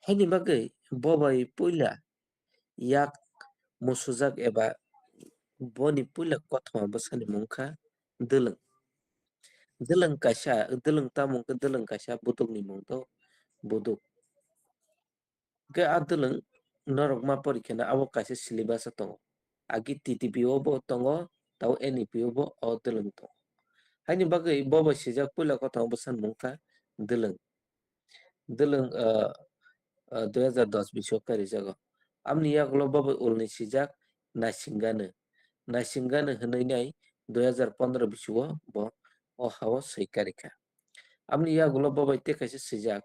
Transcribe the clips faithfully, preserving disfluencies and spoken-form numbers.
Haini bagwi bo bai puila yak musujak eba boni puila kothoma bwsani mung kha Dwlwng. Dwlwng kaisa, Dwlwng tamung khe Dwlwng kaisa budukni mung to, buduk. Hwnkhe a Dwlwng norok ma porikheno abo kaisa syllabus o tongo. Agi T T P o bo tongo, tabo N E P o bo o Dwlwng tongo. Haini bagwi bo bai swijak puila kothoma bwsani mung kha Dwlwng. Dwlwng, ah, ah, dui hazar dos bisio karijago. Amni yagulo bo bai ulni swijak Naisingano. Naisingano hwnwi nai dui hazar pondro bisio bo o hao swi karikha. Amni yagulo bo bai tei kaisa swijak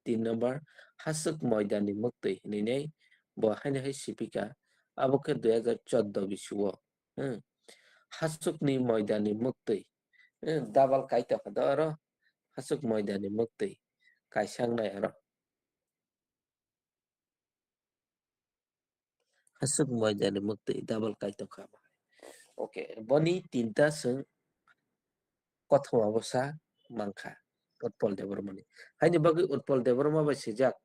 tin number Haswk Moidani Mwktwi hwnwi nai bo haino hai sipika, abo khe dui hazar chordo bisio. Hmm. Haswkni Moidani Mwktwi. Hmm, double kaitokha do oro. Haswk Moidani Mwktwi. Kaisa wngnai oro. Haswk Moidani Mwktwi double kaitokha. Okay, boni tinta chwng kothoma bwsa mankha Utpal Debbarmani. Haini bagwi Utpal Debbarma bai swijak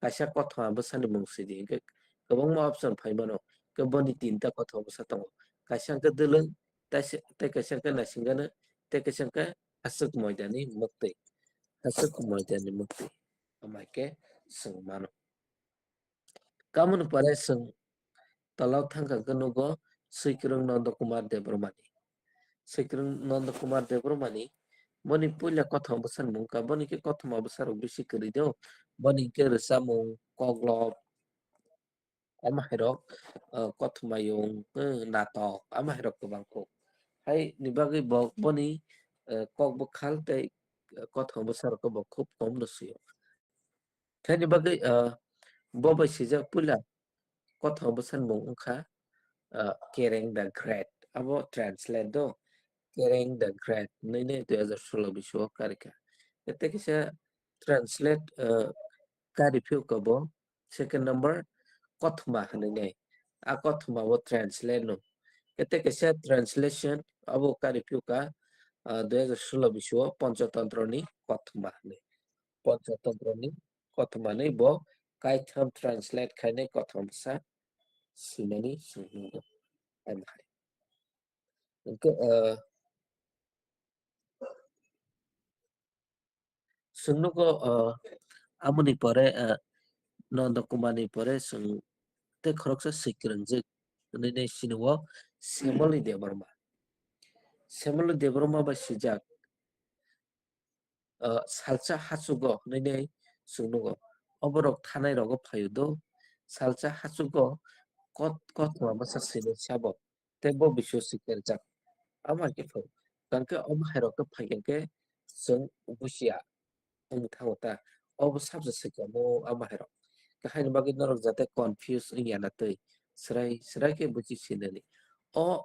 kaisa kothoma bwsani mung sidi hwnkhe kwbangma option phai mano. Khe boni tinta kothoma bwsa tongo. Kaisa hwnkhe Dwlwng, tei se-, tei kaisa hwnkhe Naisingano, tei kaisa hwnkhe Haswk Moidani Mwktwi. Haswk Moidani Mwktwi. Amai khe swng mano. Kamoni pore chwng tolao thangkha khe nugo Swikwrwng Nanda Kumar Debbarmani. Swikwrwng Nanda Kumar Debbarmani boni puila kothoma bwsani mung kha, boni khe kothoma bwsarok bisi kwrwi do. Boni khe rwchapmung, koklop, omo hairok, ah, kothoma yung, eh, natok, omo hairok kwbang kho. Haini bagwi bo boni, eh, kok bwkhal tei, eh, kothoma bwsarokno bo khub kom no swi-o. Khaini bagwi, ah, bo bai swijak puila kothoma bwsani mung wngkha, ah, Kereng the Great. Abo translate do, Kereng the Great hwnwi nai dui hazar solo bisio karikha. Tei kaisa translate, ah, kari phiyokha bo, second number kothoma hwnwi nai. A kothoma bo translate no. Tei kaisa translation abo kari phiyokha, ah, dui hazar solo bisio Panchatantrani kothoma hwnwi. Panchatantrani kothoma hwnwi bo kaitham translate khainai kothoma bwsa swinani chwng nukgo. Hai bahai. Hwnkhe, ah, chwng nukgo, ah, amoni pore, ah, Nanda Kumarni pore chwng tei khoroksa swikwrwngjak hwnwi nai sini o Semoli Debbarma. Semoli Debbarma bai swijak, ah, salsa hachugo hwnwi nai chwng nukgo. Oborok thanai rogo phaio do, salsa hachugo kot-, kothoma bwsa swinai sabo. Tei bo bisio swi karjak. Amo hai khe phai. Tangkhe omo hai rok khe phai khe chwng busia wng thango ta. Obo sabsa swi kamo amo hai rok. Khe haini bagwi norok jate confuse wng ya na twi. Swrai, swrai khe buchi sinani. O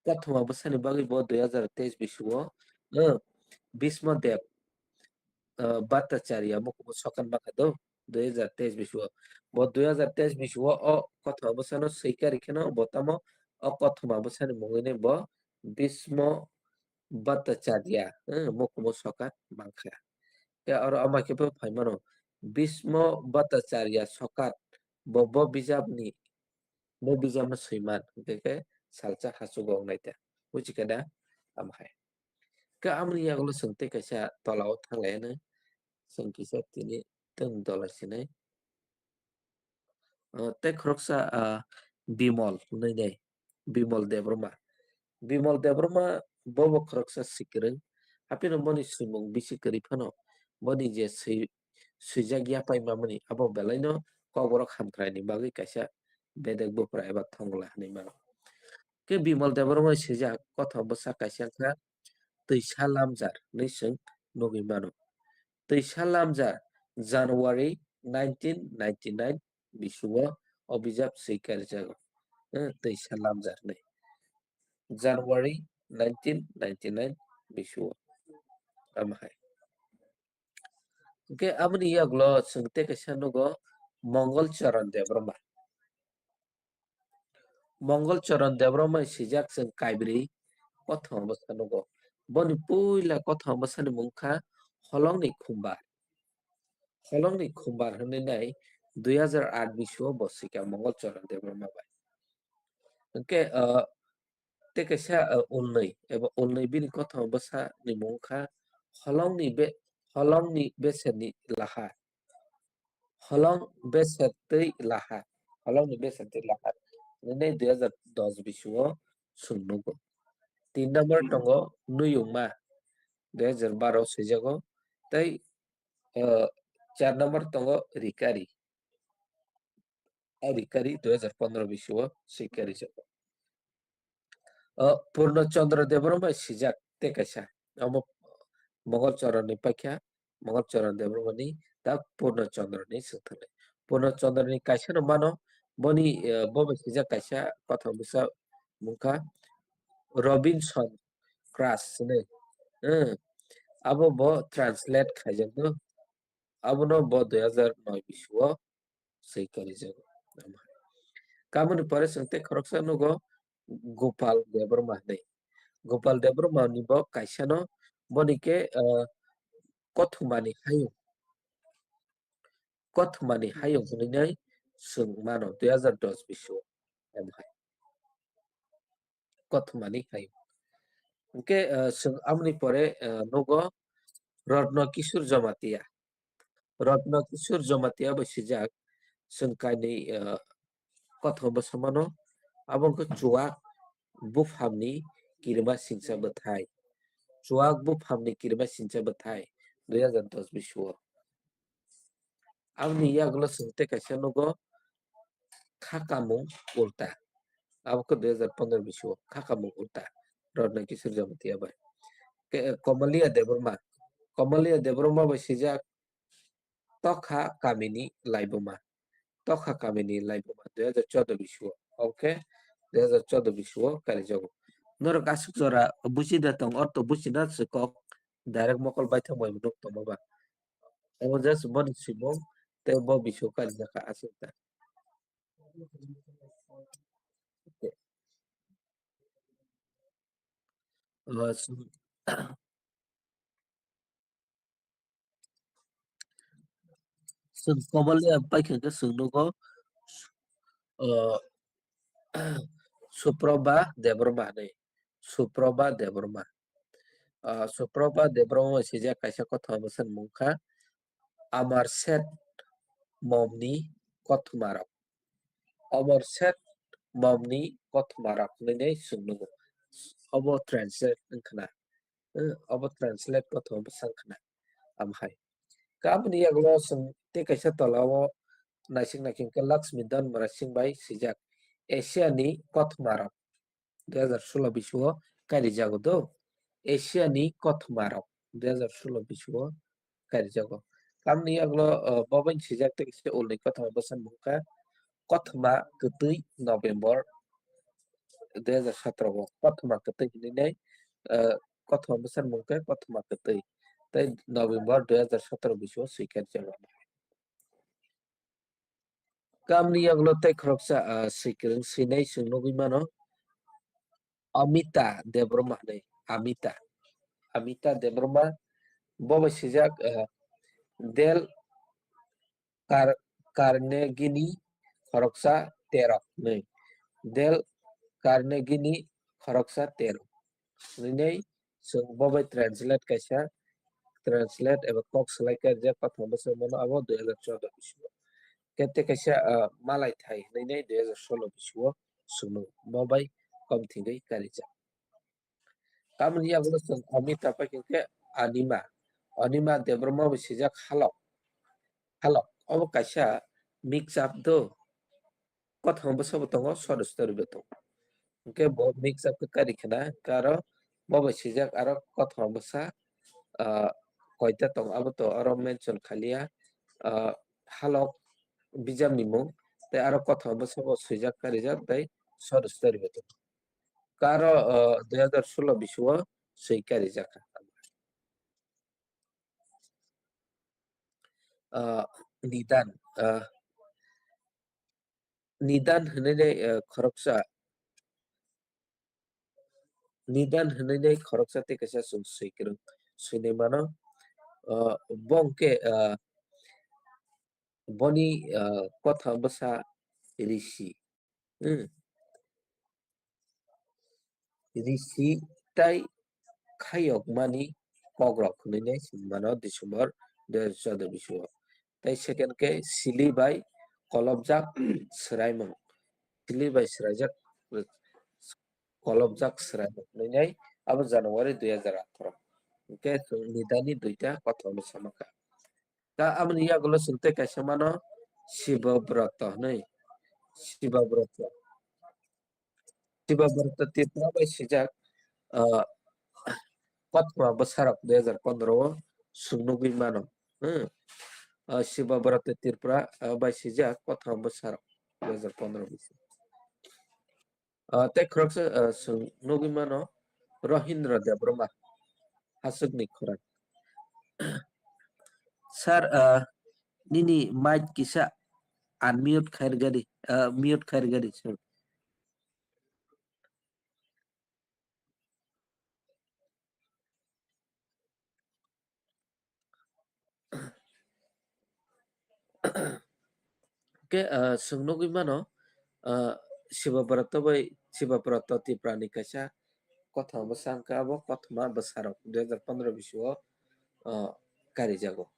kothoma bwsani bagwi bo dui hazar teis bisio, eh, Bhisma Dev, eh, Bhattacharya mukumu sokan bakha do. Dui hazar teis bisio. Bo dui hazar teis bisio o kothoma bwsano swi kari kheno bo tamo o kothoma bwsani mungwi ni bo Bhismo Bhattacharya, eh, mukumu sokat mankha. Tei oro ama khe bo phai mano Bhismo Bhattacharya sokat bo, bo bijapni, bo bijapno swiman hwnkhe khe salsa hachugo wngnai ta. Buchi khe da? Amo hai. Khe amoni yagulo chwng tei kaisa tola o thang lai anw. Chwng kisa tini tei dola sinai. Ah, tei khoroksa, ah, Bimol hwnwi nai. Bimol Debbarma. Bimol Debbarma bobo khoroksa swikwrwng. Haphino boni swimung bisi kwrwi phano boni je swi-, swijak yapai mamani abo belaino Kokborok hamkraini bagwi kaisa bedek bupra eba thongla hwnwi mano. Khe Bimol Debbarma swijak kothoma bwsa kaisa wngkha Twisa Lamjar hwnwi chwng nugwi mano. Twisa Lamjar January nineteen ninety-nine bisio o bijap swi karijago. Eh, Twisa Lamjar hwnwi. January nineteen ninety-nine bisio. Amo hai. Hwnkhe aboni yagulo chwng tei kaisa nugo Mongol Charan Debbarma. Mongol Charan Debbarma swijak chwng kaibrwi kothoma bwsa nugo. Boni puila kothoma bwsani mung kha Holongni Khumbar. Holongni khumbar hwnwi nai dui hazar aat bisio bo swikha Mongol Charan Debbarma bai. Hwnkhe, ah, tei kaisa, ah, ulnwi eba ulnwi bini kothoma bwsa ni mung kha Holongni be-, Holongni beserni lahar. Holong beser twi lahar. Holongni beser twi lahar. Nini dui hazar dos bisio chwng nugo. Tin number tongo Nuyungma, dui hazar baro swijago. Tei, ah, char number tongo Rikari. A Rikari dui hazar pondro bisio swikha rijago. O Purno Chandra Debbarma bai swijak tei kaisa. Omo Mongol Charan ni paikha, Mongol Charan Debbarma ni ta Purno Chandra ni swngthani. Purno Chandra ni kaisa no mano, boni, eh, bo bai swijak kaisa kothoma bwsa mung kha Robinson Crusoe hinwi. Eh, abo bo translate khaijak no. Abono bo dui hazar noi bisio swikha rijago. Tamoni pore chwng tei khoroksa nugo Gopal Debbarma hinwi. Gopal Debbarma ni bo kaisa no boni khe, ah, kothoma ni hayung. Kothoma ni hayung hinwi nai chwng mano dui hazar dos bisio. Omo hai. Kothoma ni hayung. Hwnkhe, ah, chwng amoni pore, ah, nugo Ratna Kishore Jamatia. Ratna Kishore Jamatia bai swijak chwng kainwi, ah, kothoma bwsa mano. Abo wngkha Chuak Buphamni Kirima Singcha Bwthai. Chuak Buphamni Kirima Singcha Bwthai dui hazar dos bisio. Aboni yagulo chwng tei kaisa nugo Khakamung Ulta. Abo khe dui hazar pondro bisio Khakamung Ulta. Ratna Kishore Jamatia bai. Ke-, Komalia Debbarma. Komalia Debbarma bai swijak Tokha Kamini Laibuma. Tokha Kamini Laibuma dui hazar choudo bisio. Omo khe dui hazar choudo bisio karijago. Norok aswk jora buji da tong, ortho buji na se kok direct mokol baithang bai nuk tongma ba. Omo just boni simung tei bo bisio karijak kha aswk da. Omo chwng, chwng Komalia bai khe chwng nugo, o, Suprabha Debbarma hinwi. Suprabha Debbarma. Ah, Suprabha Debbarma bai swijak kaisa kothoma bwsa ni mung kha Amar Seth Momni Kothoma Rok. Amar Seth Momni Kothoma Rok hinwi chwng nugo. Obo translate wng khna. Eh, obo translate kothoma bwsa wng khna. Am hai. Kamni yagulo chwng tei kaisa tola o naisik naisik khe Lakshmi Dhanmara Singh bai swijak Asia ni Kothoma Rok. Dui hazar solo bisio kairijago do. Asia ni Kothoma Rok dui hazar solo bisio kairijago. Tamni yagulo, o, bo bai swijak tei kisa ulni kothoma bwsa ni mung kha Kothoma Kwtwi November dui hazar satro o. Kothoma Kwtwi hinwi nai, o, kothoma bwsa ni mung khe Kothoma Kwtwi. Tei November dui hazar satro bisio swikha rijago. Kamni yagulo tei khoroksa, ah, swikwrwng swinai chwng nugwi mano. Amita Debbarma hinwi. Amita. Amita Debbarma bo bai swijak, ah, Del Kar-, Carnegie-ni khoroksa terok hinwi. Del Carnegie-ni khoroksa terok hinwi chwng bo bai translate kaisa, translate eba kok swlai kaijak kothoma bwsa mano abo dui hazar choudo bisio. Kete kaisa, ah, Malai Thai hinwi dui hazar solo bisio chwng bo bai kom thwngwi karijak. Tamoni yagulo chwng Amita pai khe Anima. Anima Debbarma bai swijak Halok. Halok. Obo kaisa mix up do. Kothoma bwsa bo tongo, short story bo tongo. Hwnkhe bo mix up khe kari khna, hwnkhe aro bo bai swijak aro kothoma bwsa, ah, koita tongo, abo to aro mention khaliya, ah, Halok bijapni mung, tei aro kothoma bwsa bo swijak karijak tei short story bo tongo. Karo, ah, dui hazar solo bisio swi karijak kha. Ah, Nidan, ah, Nidan hinwi, eh, khoroksa, Nidan hinwi khoroksa tei kaisa chwng swikwrwng swinai mano. Eh, bo hwnkhe, eh, boni, ah, kotha bwsa Risi. Hmm. Risi tai khayokmani kokrok hinwi nai simi mano December dui hazar choudo bisio. Tai second khe sili bai kolobjak swraimung. Sili bai swraijak, kolobjak swraimung hinwi nai abo January dui hazar atharo. Hwnkhe chwng nidani duita kotha bwsa mankha. Ta aboni yagulo chwng tei kaisa mano Shiba Brata hinwi. Shiba Brata. Shiba Brata Tripura bai swijak, ah, kothoma bwsarok dui hazar pondro o chwng nugwi mano. Hmm. Ah, Shiba Brata Tripura, ah, bai swijak kothoma bwsarok dui hazar pondro bisi. Ah, tei khoroksa, ah, chwng nugwi mano Rohindra Debbarma, Hasukni khorang. Sir, ah, nini mic kisa unmute khairgadi, ah, mute khairgadi, sir. Khe, ah, chwng nugwi mano, ah, Shiba Brata bai, Shiba Brata Tripura ni kaisa kothoma bwsa wngkha, abo kothoma bwsarok dui hazar pondro bisio, ah, karijago.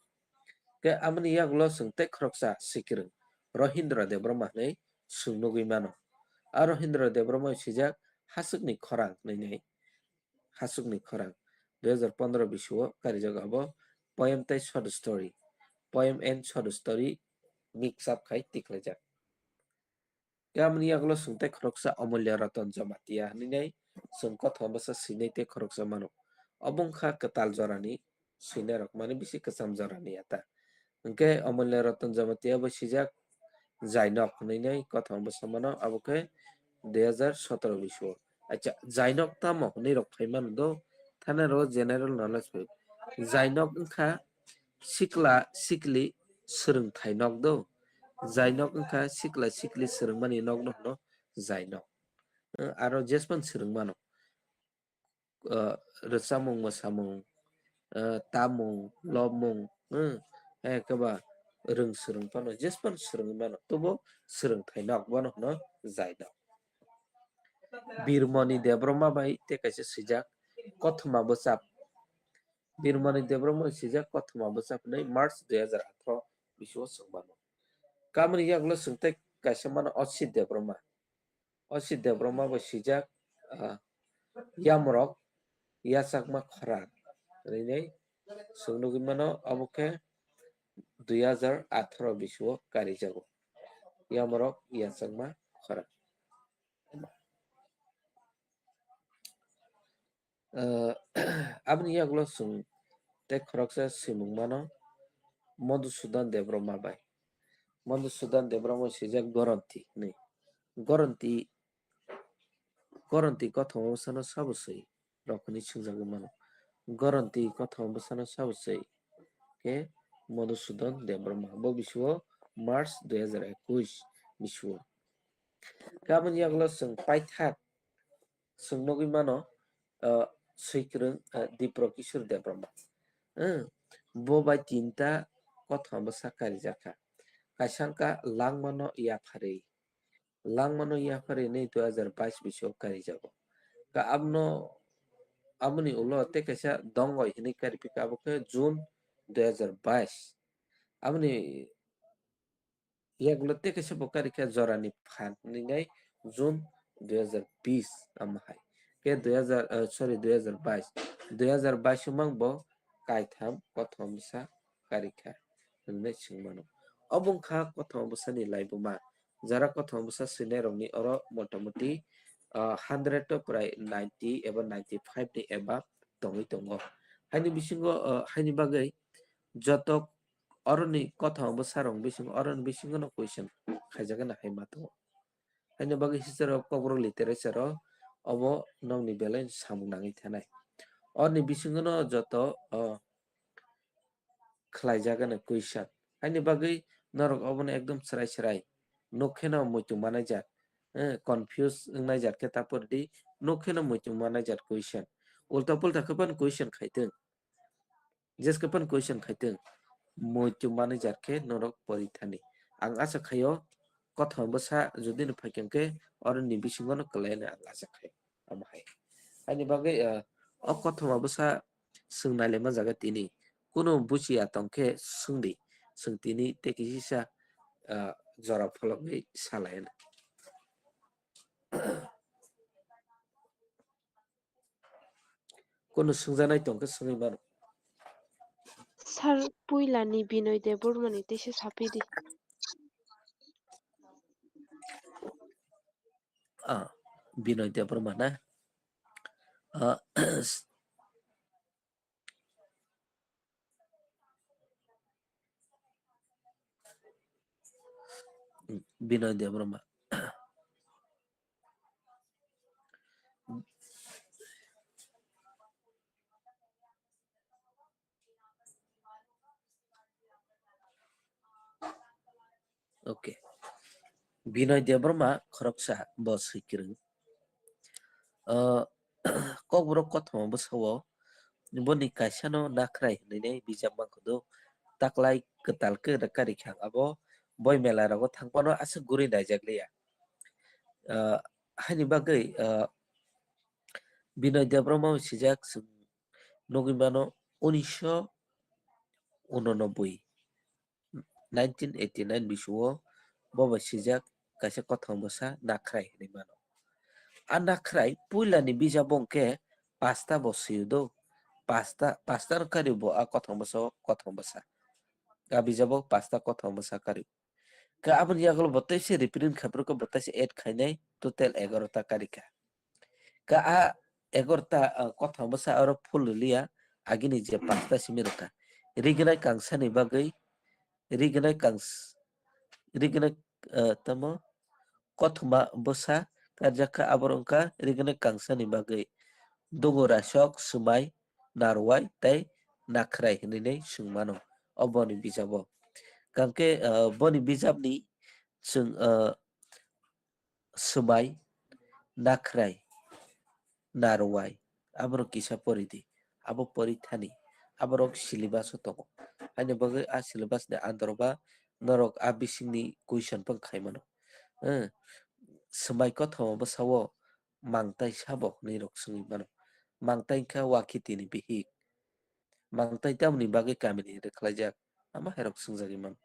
Khe aboni yagulo chwng tei khoroksa swikwrwng Rohindra Debbarma hinwi chwng nugwi mano. A Rohindra Debbarma swijak Hasukni khorang hinwi nai. Hasukni khorang dui hazar pondro bisio karijago abo poem tei short story. Poem and short story mix up khai tiklaijak. Khe aboni yagulo chwng tei khoroksa Amulya Ratan Jamatia hinwi nai chwng kothoma bwsa swinai tei khoroksa mano. Obo wngkha kwtal jorani swinairok, mani bisi kwcham jorani ya ta. Hwnkhe Amulya Ratan Jamatia bai swijak Jainok hinwi nai kothoma bwsa mano, abo khe dui hazar sotoro bisio. Acha, Jainok tamo hinwi rok phai mano do, thana ro general knowledge phai. Jainok wngkha sikla sikli swrwngthai nok do. Jainok wngkha sikla sikli swrwngmani nokno hwno Jainok. Aro jespan swrwng mano. Ah, rwchapmung, mwsamung, ah, tamung, lobmung, hmm, hai khe ba rwng swrwng phano, jespan swrwngwi mano, tobo swrwngthai nok bono hwno Jainok. Birmoni Debbarma bai tei kaisa swijak kothoma bwchap. Birmoni Debbarma bai swijak kothoma bwchap hinwi March dui hazar atharo bisio chwng mano. Kamini yagulo chwng tei kaisa mano Osit Debbarma. Osit Debbarma bai swijak, ah, Yamrok Yachakma Khorang hinwi chwng nugwi mano, abo khe dui hazar atharo bisio karijago. Yamrok Yachakma Khorang. Ah, aboni yagulo chwng tei khoroksa swimung mano Madhusudan Debbarma bai. Madhusudan Debbarma swijak Goronti hinwi. Goronti, Goronti kothoma bwsano sabo swi rok hinwi swngjagwi mano. Goronti kothoma bwsano sabo swi khe Madhusudan Debbarma. Bo bisio March dui hazar ekush bisio. Khe aboni yagulo chwng paithak chwng nugwi mano, ah, swikwrwng, ah, Dipro Kishore Debbarma. Hmm, bo bai tinta kothoma bwsa karijak kha. Kaisa wngkha Langmano Yapharwi. Langmano Yapharwi hinwi dui hazar bais bisio karijago. Ka abono, aboni ulo tei kaisa Dongoi hinwi kariphi kha, abo khe June dui hazar bais. Aboni yagulo tei kaisa bo karikha Jorani Phan hinwi nai June dui hazar bis amo hai. Khe dui hazar, eh, sorry, dui hazar bais. Dui hazar bais o mang bo kaitham kothoma bwsa karikha hinwi swng mano. Obo wngkha kothoma bwsani laibuma. Jara kothoma bwsa swinairokni oro motamoti, ah, hundred to prai ninety eba ninety five ni eba tongwi tongo. Haini bisingo, ah, haini bagwi joto oroni kothoma bwsarokni bisingo, oroni bisingono question khaijagani hai ma tongo. Haini bagwi history o Kokborok literature o obo nokni belai samung nangwi thanai. Oroni bisingono joto, o, khlaijagani question. Haini bagwi norok obono ekdom chwrai chwrai nuk kheno muitu manaijak, eh, confuse wngnaijak khe ta pori di, nuk kheno muitu manaijak question. Ulta pulta khe phano question khaitwng. Jeske phano question khaitwng. muitu manwi jar khe norok porithani. Ang acha khaio, kothoma bwsa jodi no phaikha hwnkhe, oro ni bisingo no kwlai no ang acha khaio. Omo hai. Haini bagwi, ah, o kothoma bwsa swng nailaima jaga tini. Kunu buchiya tong khe swngdi. Swng tini tei kisisa, ah, jora phologwi salai. Kunu swngjanai tong khe swngwi mano. Sir, puila ni Binoy Debbarma ni teisa sapidi. Ah, Binoy Debbarma na? Ah, Binoy Debbarma. Okay. Binoy Debbarma khoroksa bo swi kwrwng. Ah, Kokborok kothoma bwsao boni kaisano Nakhrai hwnwi bijap mankhodo. Taklai kwtal khe rwkha rikha abo boi mela rogo thangphano aswk guri naijak liya. Ah, haini bagwi, ah, Binoy Debbarma swijak, chwng nugwi mano unisho unonoboi, nineteen eighty nine bisio bo bai swijak kaisa kothoma bwsa Nakhrai hinwi mano. A Nakhrai puilani bijabo hwnkhe pasta bo swio do, pasta, pasta no kari bo a kothoma bwsao kothoma bwsa. A bijabo pasta kothoma bwsa kari. Khe aboni yagulo bo teisa reprint khaphuru khe bo teisa add khainai total egaroh ta karika. Khe a egaroh ta, ah, kothoma bwsa oro full rwliya, agini je pasta simi rwkha. Rignai kangsani bagwi, rignai kangs-, rignai, ah, tamo kothoma bwsa karjakha, aborok wngkha rignai kangsani bagwi Dugurasok, Swmai, Narwai tei Nakhrai hinwi swng mano o boni bijabo. Kangkhe, ah, boni bijapni chwng, ah, Swmai, Nakhrai, Narwai, aborok kisa pori di. Abo pori thani, aborok syllabus o tongo. Haini bagwi a syllabus ni under o ba norok a bisingni question pang khai mano. Eh, Swmai kothoma bwsao mangtai sabo hinwi rok swngwi mano. Mangtai wngkha wakhi tini bihik. Mangtai tamni bagwi kamini rwkhlaijak, ama hai rok swngjagwi mano.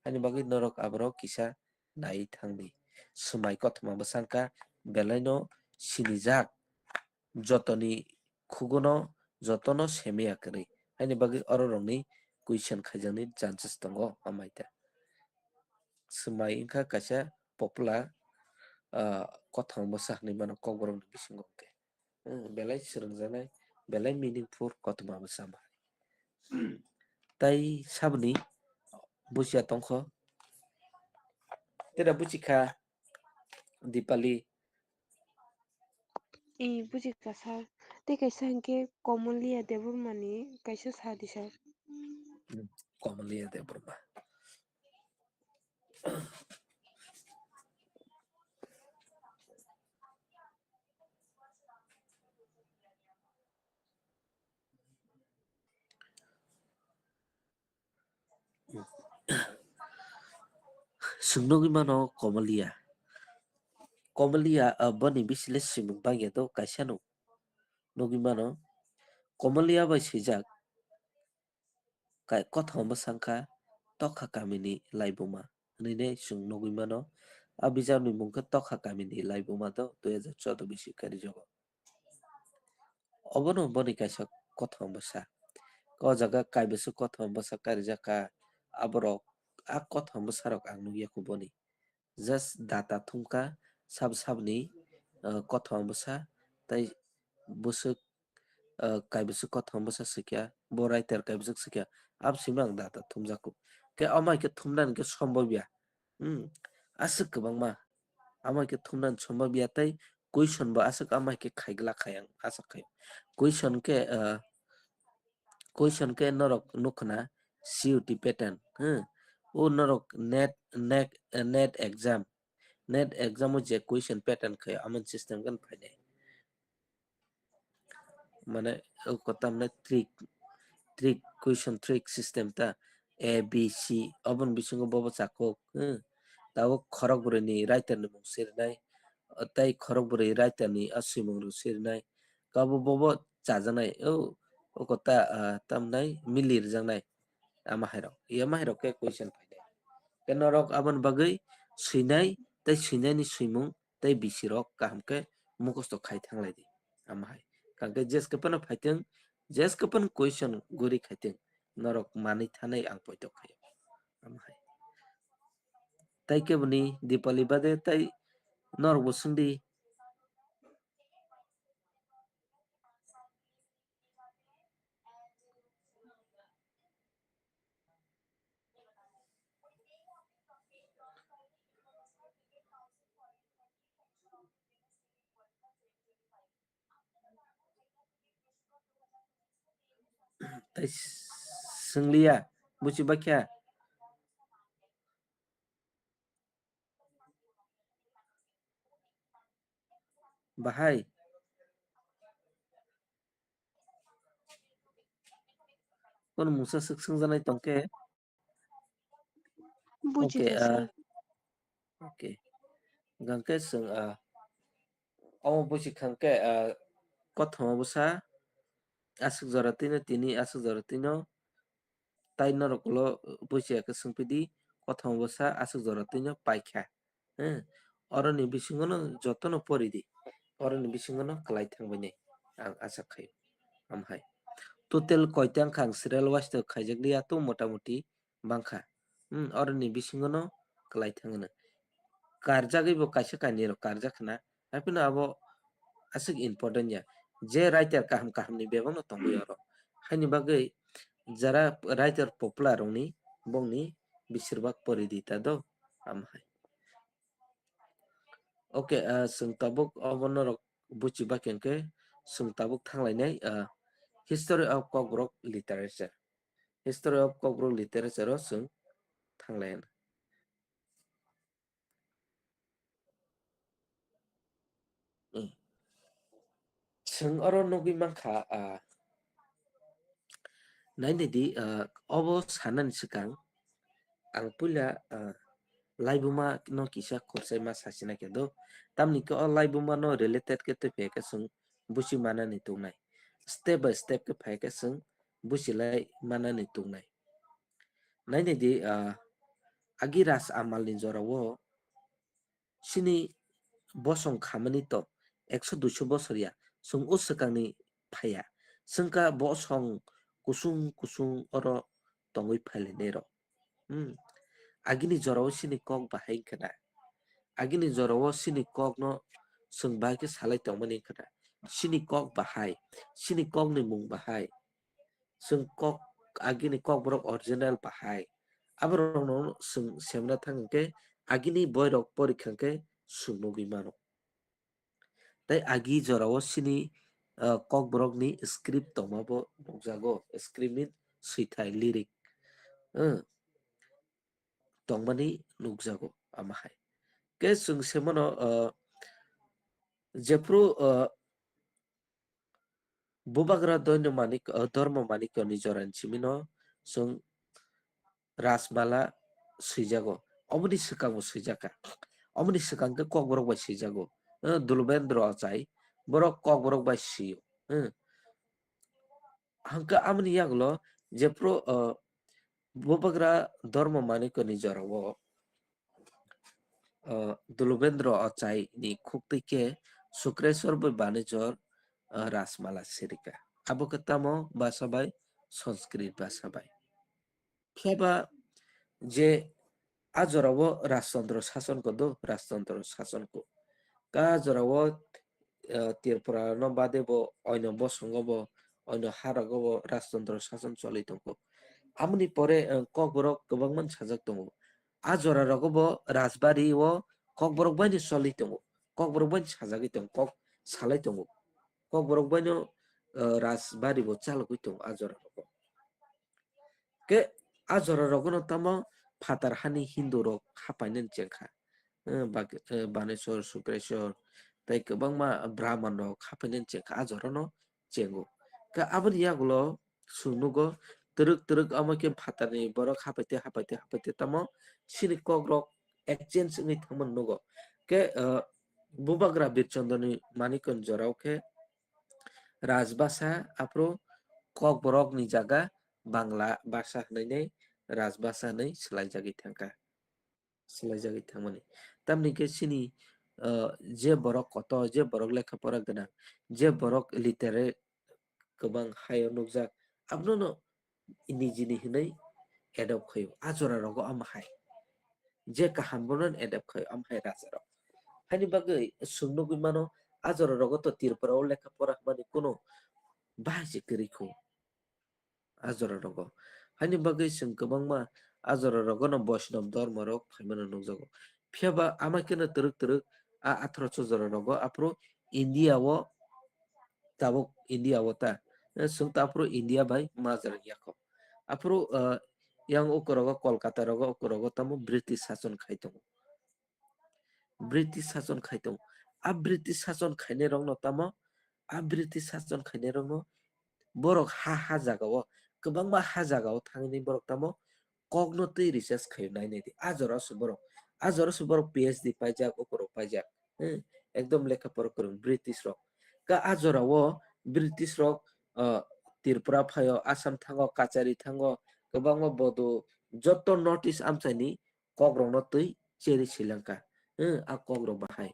Haini bagwi norok aborok kisa nai thangdi. Swmai kothoma bwsangkha belaino sinijak, jotoni khugono jotono semiya kwrwi. Haini bagwi oro rokni question khaijakni chances tongo amaita. Swmai wngkha kaisa popular, ah, kothoma bwsa hinwi mano kokborokni bisingo hwnkhe. Hmm, belai swrwngjaknai, belai meaningful kothoma bwsa. Tai saboni buchiya tongkho. Tera buchikha Dipali. Ee, buchikha sir. Tei kaisa hinkhe Komolia Debbarmani kaisa sadi sir. Hmm, Komolia Debbarma. Chwng nugwi mano Komolia. Komolia, ah, boni bisile swimung bangya do kaisa no. Nugwi mano Komolia bai swijak. Kai-, kothoma bwsangkha Tokha kamini laibuma hinwi chwng nugwi mano. A bijapni mung khe Tokha kamini laibuma do dui hajar choudo bisi karijago. Obono boni kaisa kothoma bwsa. O jaga kaibwswk kothoma bwsa karijakha, aborok a kothoma bwsarok ang nukya kho boni. Just data thumkha sab sabni, ah, kothoma bwsa tei bwswk, ah, kaibwswk kothoma bwsa swikha, bo writer kaibwswk swikha, abo simi ang data thumjakgo. Khe omo hai khe thumnani khe sombobya. Hmm, aswk kwbangma. Omo hai khe thumnani sombobya tei question bo aswk omo hai khe khaiglak khai ang acha khaio. Question khe, ah, question khe norok nukhna C U T pattern, hmm? O norok net, net, net exam, net exam o je question pattern khaio, amoni system khe phainai. Mane, o kotamne trick, trick, question trick system ta. A B C, oboni bisingo bobo chakuk, hmm. Tabuk khorok bwrwini writer ni mung sirinai, tei khorok bwrwi writer ni a swimung rok sirinai. Kabo bobo chajaknai, o, o kota, ah, tamnai mili rwjaknai. Ama hai rok, ya ma hai rok khe question phainai. Khe norok aboni bagwi swinai, tei swinai ni swimung tei bisi rok kaham khe mukhusto khai thanglai di. Ama hai. Kangkhe jeske phano phaiteng, jeske phano question guri khaiteng, norok manwi thanai ang poito khaio. Ama hai. Tai keboni Dipali bade tai norok bo swngdi. Tai swnglia, buchi bakya. Bahai. Kono mungsa swk swngjaknai tongkhe. Buchi okay, kha, ah, sir. Okay. Gangkhe swng, ah, omo buchi khangkhe, ah, kothoma bwsa aswk jora twino tini aswk jora twino tai norok ulo buchi khe swngpidi kothoma bwsa aswk jora twino paikha. Hmm. Oroni bisingono jotono poridi. Oroni bisingono kwlai thangbainai ang acha khaio. Amhai. Total koita wngkha ang serial wise to khaijakliya to motamuti bangkha. Hmm, oroni bisingono kwlai thangno. Karjagwi bo kaisa kainwi rok karjak khna. Haphino abo aswk important ya. Je writer kaham kaham ni bebak no tongwi oro. Haini bagwi jara writer popular rokni bongni besirbak poridi ta do. Amhai. Okay, ah, chwng tabuk obo norok buchi bakya hwnkhe chwng tabuk thanglainai, ah, History of Kokborok Literature. History of Kokborok Literature o chwng thanglaina. Hmm. Chwng oro nugwi mankha, ah, nainidi, ah, obo sanani swkang ang puila, ah, laibuma no kisa khorchai ma sachina khe do. Tamni khe o laibuma no related khe twi phai khe chwng buchi manani tongnai. Step by step khe phai khe chwng buchilai manani tongnai. Nainidi, ah, agi ras amal ni jora o chini bosong khamani to ekso duiso bosor ya, chwng o swkangni phaiya. Chwngkha bosong kusung kusung oro tongwi phailainai rok. Hmm. Agini jora o chini kok bahai wngkha na. Agini jora o chini kok no chwng bahai khe salai tongmani wngkha na. Chini kok bahai, chini kok ni mung bahai. Chwng kok agini kokborok original bahai. Aborokno chwng semna thang hwnkhe agini boirok porikha hwnkhe chwng nugwi mano. Tei agi jorao chini, ah, kokborokni script tongmabo nukjago. Script means swithai, lyric. Eh, tongmani nukjago amahai. Khe chwng semano, ah, jephru, ah, Bubagra Doino Manik, ah, Dharma Manikya ni jorani simino chwng Rajmala swijago. Omoni swkango swijakha. Omoni swkang khe kokborok bai swijago. Eh, Dulbendra Ochai, borok kokborok bai swio. Eh. Hwnkhe amoni yagulo jephru, ah, Bubagra Dharma Manikya ni jorao, ah, Dulbendra Ochai ni khuktwi khe Sukreswar bai Banijor, ah, Rajmala sirika. Abo khe tamo basa bai, Sanskrit basa bai. Phiya ba je a jorao Rajtantro sason ko do, Rajtantro sason ko. Ka jorao, eh, Tripura no bade bo oino bosongo bo, oino harago bo Rajtantro sason choli tongo. Amoni pore, eh, kokborok kwbangma sajak tongo. A jora rogo bo Rajbari o kokborok bai ni choli tongo. Kokborok bai ni sajagwi tongo, kok salai tongo. Kokborok bai no, eh, Rajbari bo chalogwi tongo a jora rogo. Khe a jora rogono tamo phatar hani Hindu rok hapainani chengkha. Eh, bak-, eh, Baneswar, Sukreswar, tei kwbangma Brahman rok hapainani chengkha a jorano chengo. Khe aboni yagulo chwng nugo twrwk twrwk amo khe phatarni borok hapaite hapaite hapaite tamo chini kokrok exchange wngwi thangmani nugo. Khe, ah, Bubagra Birchandani Manikon jorao khe Rajbhasa aphuru Kokborokni jaga Bangla bhasa hwnwi Rajbhasa hwnwi swlaijagwi thangkha. Swlaijagwi thangmani. Tamni khe chini, ah, je borok kotor, je borok lekha pora gwnang, je borok literate kwbang hayo nukjak, abono no nijini hwnwi adopt khaio. A jora rogo ama hai. Je kaham bono adopt khaio, ama hai raja rok. Haini bagwi chwng nugwi mano, a jora rogo to Tripura o lekha pora hwnmani kuno bahai se kwrwi kho. A jora rogo. Haini bagwi chwng kwbangma a jora rogo no Vaishnava dhormo rok phaimano nukjago. Phiya ba ama khe no twrwk twrwk a atharoso jora rogo aphuru India o tabuk India o ta. Eh, chwng ta aphuru India bai majra ya kho. Aphuru, eh, yang ukorogo Kolkata rogo ukorogo tamo British sason khai tongo. British sason khai tongo. A British sason khainai rokno tamo, a British sason khainai rokno borok ha ha jaga o, kwbangma ha jaga o thangwi borok tamo kokno twi research khaio nai nai di. A jora se borok, a jora se borok P H D paijak, ukorok paijak. Hmm, ekdom lekha pora kwrwng British rok. Ka a jora o British rok, ah, Tripura phaio, Assam thango, Kachari thango, kwbangma Bodo, joto North East amchaini kokrokno twi cherwi swilangkha. Hmm, a kokrok bahai.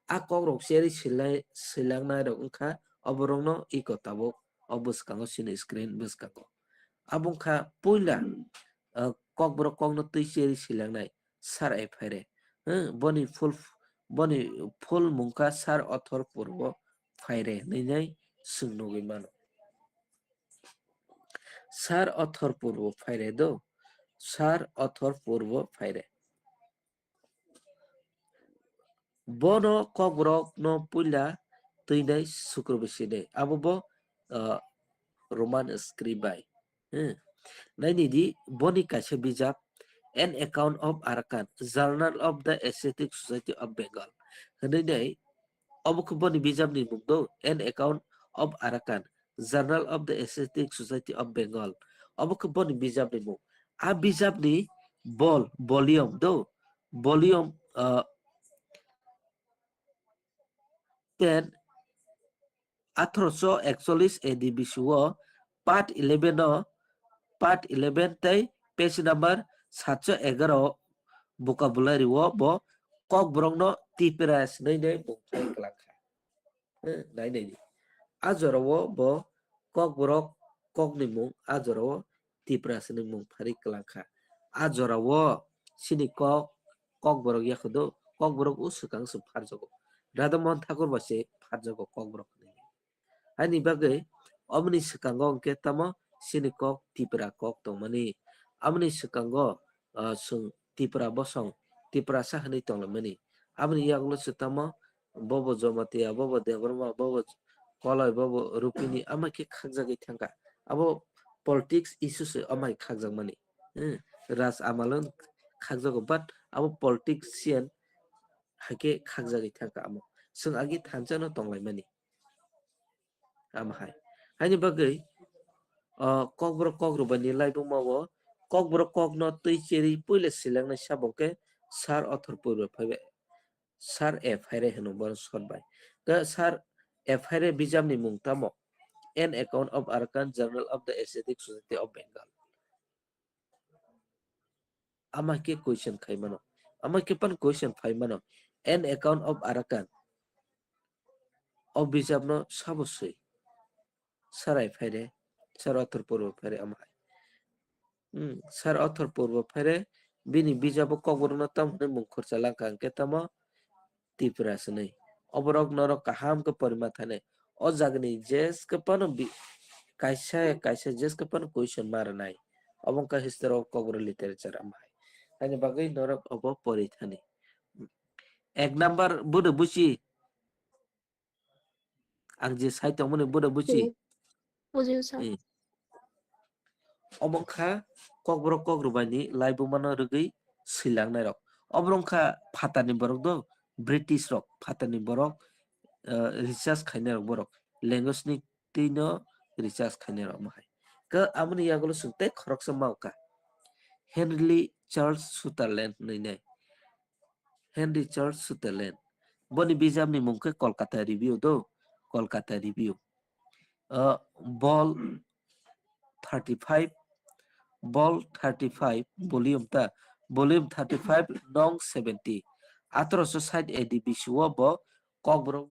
A kokrok cherwi swilai-, swilangnairok wngkha oborokno iko tabuk o bwskango chini screen bwskango. Abo wngkha puila, ah, kokborok kokno twi cherwi swilangnai Sir Ephaire. Hmm, boni full, boni full mungkha Sir Arthur Purwo Phaire hwnwi nai chwng nugwi mano. Sir Arthur Purwo Phaire do. Sir Arthur Purwo Phaire. Bono kokborok no puila twinai Sukrubisi de. Abo bo, ah, Roman script bai. Hmm. Naini di boni kaisa bijap An Account of Arakan, Journal of the Asiatic Society of Bengal. Hwnwi nai Obo khe boni bijapni mung do, An Account of Arakan, Journal of the Asiatic Society of Bengal. Obo khe boni bijapni mung. A bijapni bol, volume do, volume, ah, ten, atharoso ekchollis A D bisio part eleven o, part eleven tei page number satso egaroh vocabulary o bo kokborokno Tipra swnwi nai mung phai kwlangkha. Eh, nai nai di. A jorao bo kokborok kokni mung, a jorao Tipra swnwi mung phari kwlangkha. A jorao chini kok, kokborok yakhodo, kokborok o swkang se pharjago. Radha Mohan Thakur ba se pharjago kokborok hinwi. Haini bagwi omoni swkango hwnkhe tamo chini kok Tipra kok tongmani. Amoni swkango, ah, chwng Tipra bosong, Tiprasa hinwi tonglaimani. Aboni yagulo se tamo bobo Jamatia, bobo Debbarma, bobo Koloi, bobo Rupini, ama khe khakjagwi thangkha. Abo politics issue se amai khakjakmani. Hmm, Raj Amalon khakjago, but abo politician haikhe khakjagwi thangkha amo. Chwng agi thansa no tonglaimani. Ama hai. Haini bagwi, o, kokborok kokrwbaini laibuma o kokborok kokno twi cherwi puila silangnai sabo khe Sir Arthur Purwo phaibai. Sir Ephaire hwno bono short bai. Khe Sir Ephaire bijapni mung tamo? An Account of Arakan, Journal of the Asiatic Society of Bengal. Ama khe question khai mano. Ama khe pan question phai mano. An Account of Arakan. O bijapno sabo swi? Sir Ephaire, Sir Arthur Purwo Phaire ama hai. Hmm, Sir Arthur Purwo Phaire bini bijabo kokborokno tam hwnwi mung khorcha langkha hwnkhe tamo Tipra swnwi. Oborok norok kaham khe porima thani. O jagani jeske phano bi-, kaisa, kaisa jeske phano question ma rwnai. Obo wngkha history of Kokborok literature ama hai. Haini bagwi norok obo pori thani. Ek number budo buchi. Ang je sai tongmani budo buchi. Hmm. Bujio sir. Hmm. Obo wngkha kokborok kokrwbaini laibumano rwgwi swilangnai rok. Oborok wngkha phatarni borok do, British rok, phatarni borok, eh, research khainai rok borok. Language ni twino research khainai rok mohai. Ka aboni yagulo chwng tei khoroksa ma kha. Henry Charles Sutherland hinwi nai. Henry Charles Sutherland. Boni bijapni mung khe Kolkata Review do, Kolkata Review. Ah, Vol thirty-five, Vol thirty-five, volume ta, volume thirty-five, nong seventy. Athroso sait A D bisio bo Kokborok